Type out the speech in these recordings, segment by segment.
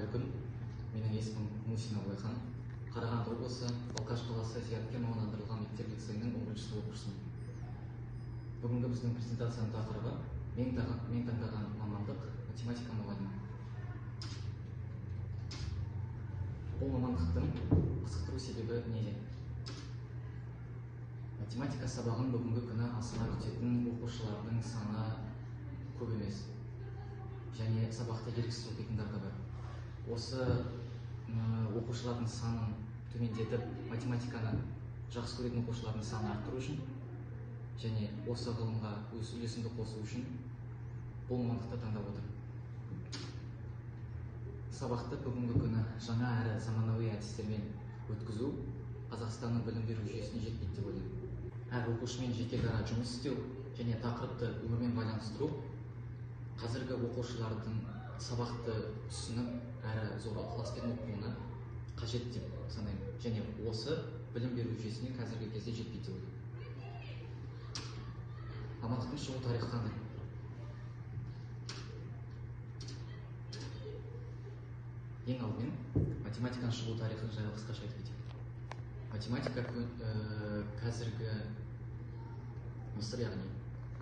Қайырлы күн. Менің есімім Мусин Абылайхан. Қарағанды облысы, Балқаш қаласы Зияткер мамандандырылған мектеп лицейінің 11 сынып оқушысымын. Бүгінгі біздің презентацияның тақырыбы мен таңдаған мамандық математика мұғалімі. Бұл мамандықтың қызықтыру себебі неде? Математика сабағын бүгінгі күні асыға күтетін оқушылардың саны көп емес. Және сабақты еріксіз оқитындар да бар. Осы оқушылардың санын төмендетіп, математиканы жақсы көретін оқушылардың санын арттыру үшін және осы ғылымға өз үлесімді қосу үшін бұл мамандықты таңдап отырмын. Сабақты бүгінгі күні жаңа әрі заманауи әдістермен өткізу Қазақстанның білім беру жүйесіне жетпейді деп ойлаймын. Әр оқушымен жеке дара жұмыс істеу және тақырыпты өмірмен байланыстыру қазіргі оқушылардың сабақты түсініп әрі зор ықыласпен оқуына қажет деп санаймын. Және осы білім беру жүйесіне қазіргі кезде жетпейді деп ойлаймын. Мамандықтың шығу тарихы қандай? Ең алдымен математиканың шығу тарихын жайлы қысқаша айтып кетейік. Математика қазіргі Мысыр, яғни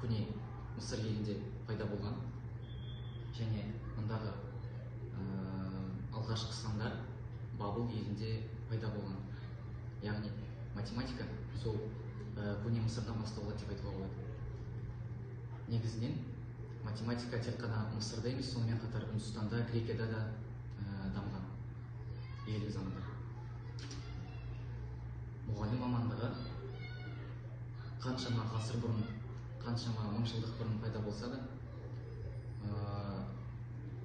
көне Мысыр елінде пайда болған және мұндағы алғашқы сандар Бабыл елінде пайда болған. Яғни математика сол көне Мысырдан басталады деп айтуға болады. Негізінен математика тек қана Мысырда емес, сонымен қатар Үндістанда, Грекияда да дамыған ежелгі заманда. Мұғалім мамандығы қаншама ғасыр бұрын, қаншама мыңжылдық бұрын пайда болса да,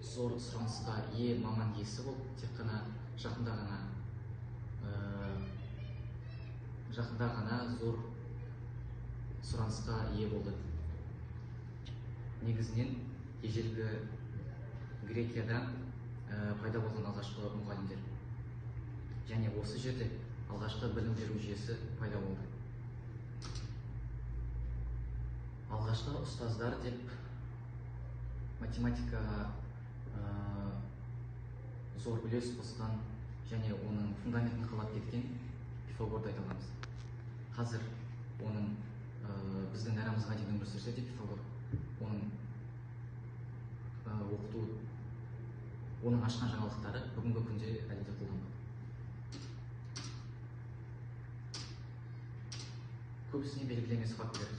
зор сұранысқа ие маман иесі болып, тек қана жақында ғана зор сұранысқа ие болды. Негізінен ежелгі Грекияда пайда болған алғашқы мұғалімдер. Және осы жерде алғашқы білім беру жүйесі пайда болды. Алғашқы ұстаздар деп математикаға зор үлес қосқан және оның фундаментін қалап кеткен Пифагорды айта аламыз. Қазір оның біздің эрамызға дейін өмір сүрсе де Пифагор, оның оқыту, оның ашқан жаңалықтары бүгінгі күнде әлі де қолданылады. Көбісіне белгілі емес фактілер.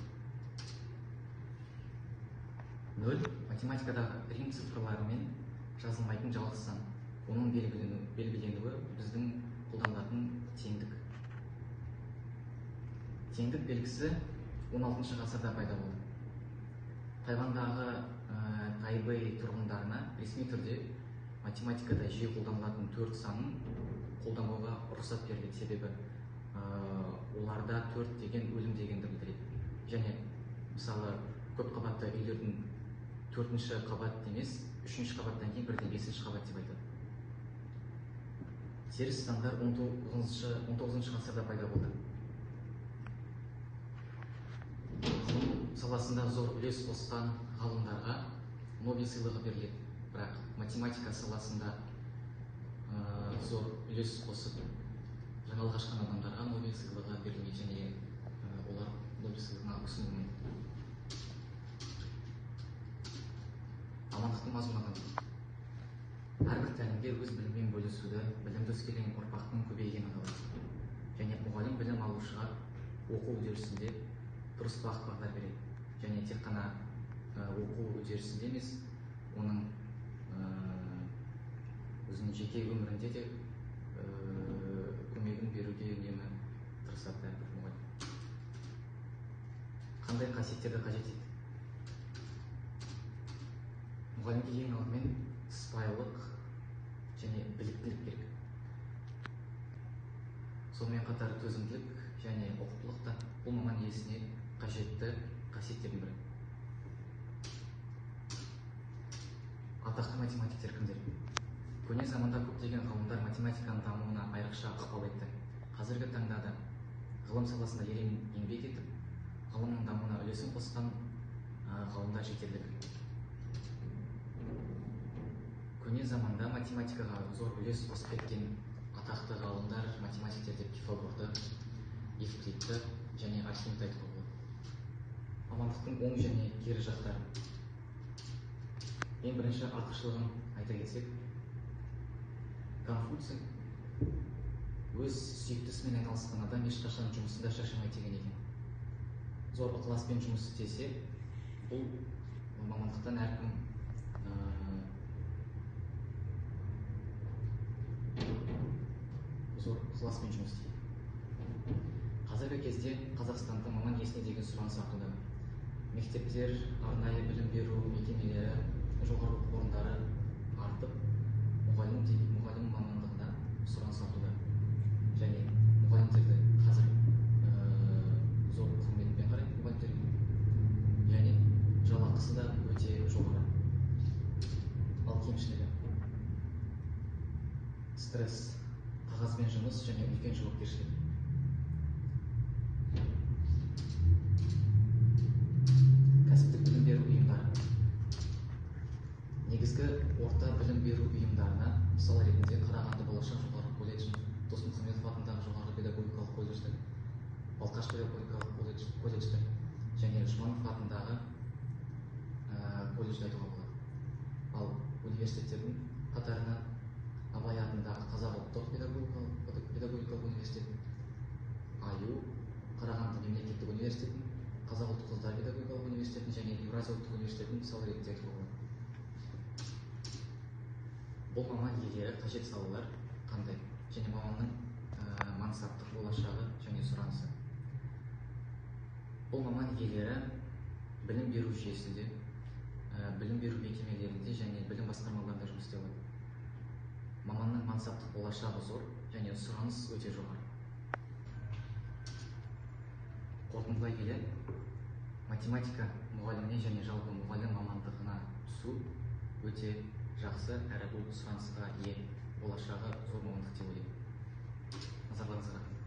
0 математикадағы рим цифрларымен жазылмайтын жалғыз сан. Оның белгіленуі біздің қолданылатын теңдік. Теңдік белгісі 16 ғасырда пайда болды. Тайвандағы Тайбэй тұрғындарына ресми түрде математикада жиі қолданылатын 4 санын қолдануға рұқсат беріледі. Себебі оларда 4 деген өлім дегенді білдіреді. Және мысалы көп қабатты үйлердің 4-ші қабат емес, 3-ші қабаттан кейін бірден 5-ші қабат деп айтады. Теріс сандар 19 ғасырда пайда болды. Ғылым саласында зор үлес қосқан ғалымдарға Нобель сыйлығы беріледі. Бірақ математика саласында зор үлес қосып жаңалық ашқан адамдарға Нобель сыйлығы берілмейді және олар Нобель сыйлығына ұсынылмайды. Мамандықтың мазмұны қандай? Әрбір тәлімгер өз білімімен бөлісуді, білімді өскелең ұрпақтың көбейгенін қалайды. Және мұғалім білім алушыға оқу үдерісінде дұрыс бағыт бағдар береді. Және тек қана оқу үдерісінде емес, оның өзінің жеке өмірінде де көмегін беруге үнемі тырысады әрбір мұғалім. Қандай қасиеттерді қажет етеді? Мұғалімге ең алдымен сыпайылық және біліктілік керек. Сонымен қатар төзімділік және ұқыптылық та бұл маман иесіне қажетті қасиеттердің бірі. Атақты математиктер кімдер? Көне заманда көптеген ғалымдар математиканың дамуына айрықша ықпал етті. Қазіргі таңда да ғылым саласында ерен еңбек етіп, ғылымның дамуына үлесін қосқан ғалымдар жетерлік. Көне заманда математикаға зор үлес қосып кеткен атақты ғалымдар, математиктер деп Пифагорды, Евклидті және Архимедті айтуға болады. Мамандықтың оң және кері жақтары. Ең бірінші артықшылығын айта кетсек, Конфуций өз сүйікті ісімен айналысқан адам ешқашан жұмысында шаршамайды деген екен. Зор ықыласпен жұмыс істесе, бұл мамандықтан әркім зор ықыласпен жұмыс істейді. Қазіргі кезде Қазақстанда маман иесіне деген сұраныс артуда. Мектептер, арнайы білім беру мекемелері, жоғары оқу орындары артып, мұғалім мамандығына сұраныс артуда. Және мұғалімдерді қазір зор құрметпен қарайды мұғалімдерге. Және жалақысы да өте жоғары. Ал кемшілігі: стресс, қағазбен жұмыс және үлкен жауапкершілік. Кәсіптік білім беру ұйымдары. Негізгі орта білім беру ұйымдарына мысал ретінде Қарағанды Болашақ жоғары колледжін, Досмұхамедов атындағы жоғары педагогикалық колледжді, Балқаш педагогикалық колледжді және Жұбанов атындағы колледжді айтуға болады. Ал университеттердің қатарына Абай атындағы Қазақ ұлттық педагогикалық университетін, АЮ, Қарағанды мемлекеттік университетін, Қазақ ұлттық қыздар педагогикалық университетін және Еуразия ұлттық университетін мысал ретінде айтуға болады. Бұл маман иелері қажет салалар қандай және маманның мансаптық болашағы және сұранысы. Бұл маман иелері білім беру жүйесінде, білім беру мекемелерінде және білім басқармаларында жұмыс істей алады. Маманның мансаптық болашағы зор және сұраныс өте жоғары. Қорытындылай келе, математика мұғаліміне және жалпы мұғалім мамандығына түсу өте жақсы, әрі бұл сұранысқа ие, болашағы зор мамандық деп ойлаймын. Назарларыңызға рахмет.